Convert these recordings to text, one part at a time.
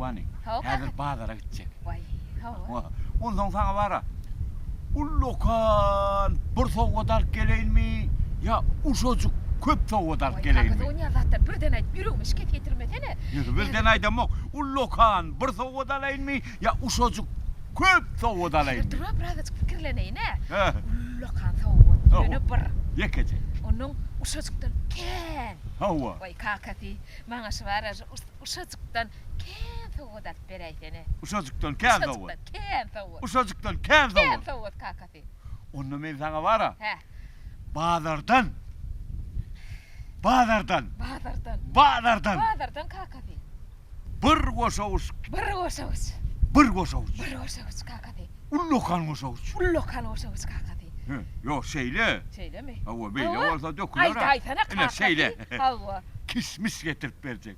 Keýwany, Hawa, häzir kaka. bazara gitjek. Waý, hawa. Onsoň saňa bar-a, ullakan bir sowgat alyp geleýinmi ýa uşajyk köp sowgat alyp Waý, geleýinmi? kakasy, onýan zatlar birden aýdyp, ýüregime şikes ýetirmesene. Ýöne birden aýdamok, ullakan bir sowgat alaýynmy ýa uşajyk köp sowgat alaýynmy? Dur-a, birazajyk pikirleneýin-ä. Hä. Ullakan sowgat, ýöne bir. Ýekeje. Onnoň uşajykdan kän. Hawa. Waý, kakasy, maňa şu bar-a, şu uşajykdan kän sowgat alyp beräýsene. Uşajykdan kän sowgat. Uşajykdan kän sowgat. Uşajykdan kän sowgat. Kän sowgat kakasy. Onda men saňa bar-a. Hä. Bazardan. Bazardan. Bazardan. Bazardan. Bazardan kakasy. Bir goşawuç. Bir goşawuç. Bir goşawuç. Bir goşawuç kakasy. Ullakan goşawuç. Ullakan goşawuç kakasy. Hä, ýok, şeýle. Şeýlemi? Hawa, beýle bolsa döküler-ä. Aýdaýsana kakasy. Ine, şeýle. Hawa. Kişmiş getirip berjek.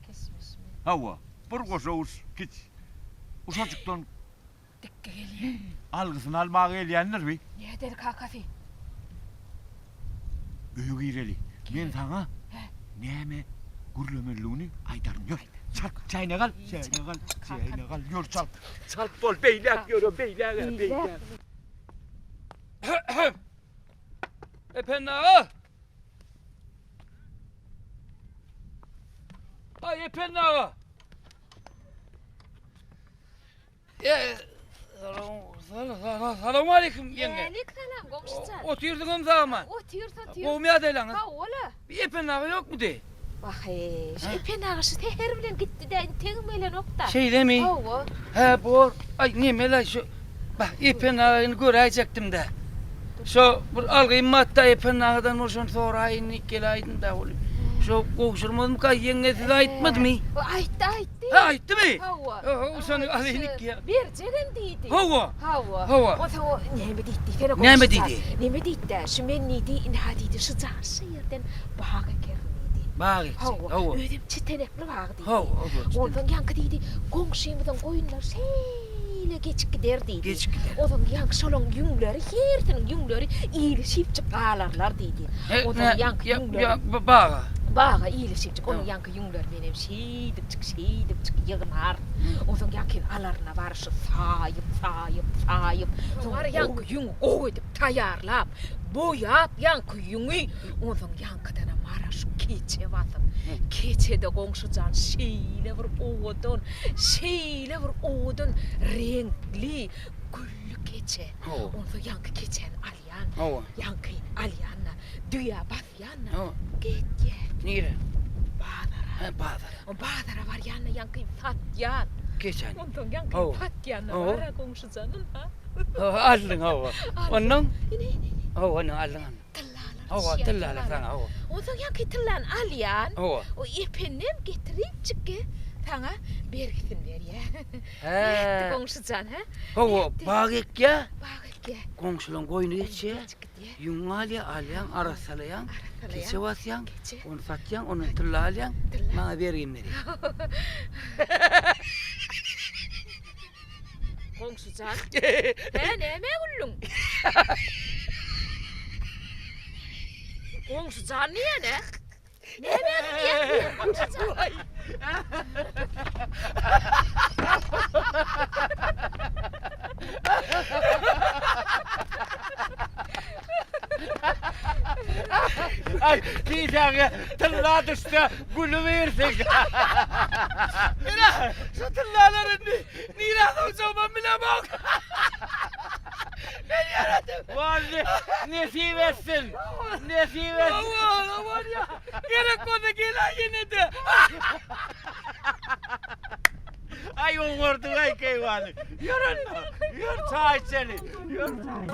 Kişmişmi? Hawa, bir goşawuç kiç. Uşajykdan Dikge gelýär. Algysyny almaga gelýändir bi. Nädeli kakasy? Öýe gireli. Men saňa näme gürlemelidigini aýdaryn. Ýör, çalt, çäýnek al, çäýnek al, çäýnek al, ýör çalt. Çalt bol, beýläk ýöre, beýläge, beýläk. Ependi aga! Aý, Ependi aga! Salam aleýkum ýeňňe. Älik salam goňşy jan. Otyrdyňam sagman. Otyrys otyrys. Gowmy ýagdaýlaryňyz? Sag bol-a. Bir Ependi aga ýokmudy? Wah-eý, şu Ependi aga şu säher bilen gitdi-dä, integem gelenok-da. Şeýlemi? Hawa. Hä, bor. Aý, neme-laý şu, bah, Ependi agany göräýjekdim-dä. Şo bir algym batda Ependi agadan bir şony soraýyn diýip geläýdim-dä ol. Şo gowşurmazmyka ýeňňe size aýtmadymy? Aýtdy, aýtdy. Hä, aýtdymy? Hawa. Oho, şony alaýyn ikki. Berjegem diýdi. Hawa. Hawa. Hawa. Onsoň o näme diýdi diýsene goňşy Näme diýdi? Näme diýdi-dä, şu men diýdi, ynha diýdi, şu jaşy ýerden bag ekerin diýdi. Bag ekjek. Hawa. Hawa. Özem çitenekli bag diýdi. Hawa, hawa. Onsoň ýaňky diýdi, goňşymyzyň goýunlary şeýle geçip gider diýdi. Geçip gider. Onsoň ýaňky şolaň ýüňleri, hersiniň ýüňleri ilişipjik galarlar diýdi. Onsoň ýaňky ýüňleri. Baga. Baga ilişipjik. Onuň ýaňky ýüňleri menem şeýdipjik, şeýdipjik ýygnaryn. Onsoň ýaňkyny alaryna baryşy saýyp, saýyp, saýyp, soň ýaňky ýüňi gowy edip taýýarlap, boýap ýaňky ýüňi, onsoň ýaňkydanam ara şu keçe basyp, keçede goňşy jan şeýle bir owadan, şeýle bir owadan reňkli, gülli keçe. Onsoň ýaňky keçäni alýan, ýaňky alýan-da, düýä basýan-da, gitýän. Nirä? Bazara. Hä, bazara. Bazara barýan-da, ýaňky satýan. Keçäni. Onsoň ýaňky satýan-da, bara goňşy jan, ynha. Hawa, aldyň, hawa. Onnoň? Ine, ine, ine. Hawa, ine, aldyň, aldyň. Tyllalar Hawa, düşýär, tyllalar saňa, hawa. Onsoň ýaňky tyllany alýan. Hawa. O epennem getiripjikge saňa bergisini berýär. Hä. Nätdi goňşy jan, hä? Hawa, bag ekýär. Bag ekýär. Goňşulaň goýny geçýär. Geçip gidýär. Ýüň alýar, alýaň, arassalaýaň. Arassalaýaň. Keçe basýaň. Keçe. Ony satýaň, ondan tylla alýaň. Tylla. Maňa bergini berýär. Goňşy jan. Hä, nämä güldüň? Goňşy jan diýýän-ä? Nämä gülýäň goňşy jan? Aý, kisäňe tylla düşse gülübirsiň. Ine, şu tyllalar indi nirä sowjagymam bilemok. Men ýöredim. Boldy, nesip etsin. Nesip etsin. Hawa, bolýa. Gerek bolsa geläý ýene-de. Aý, oňardyň-aý keýwany. Ýör onda, ýör çaý içeli. Ýör çaý.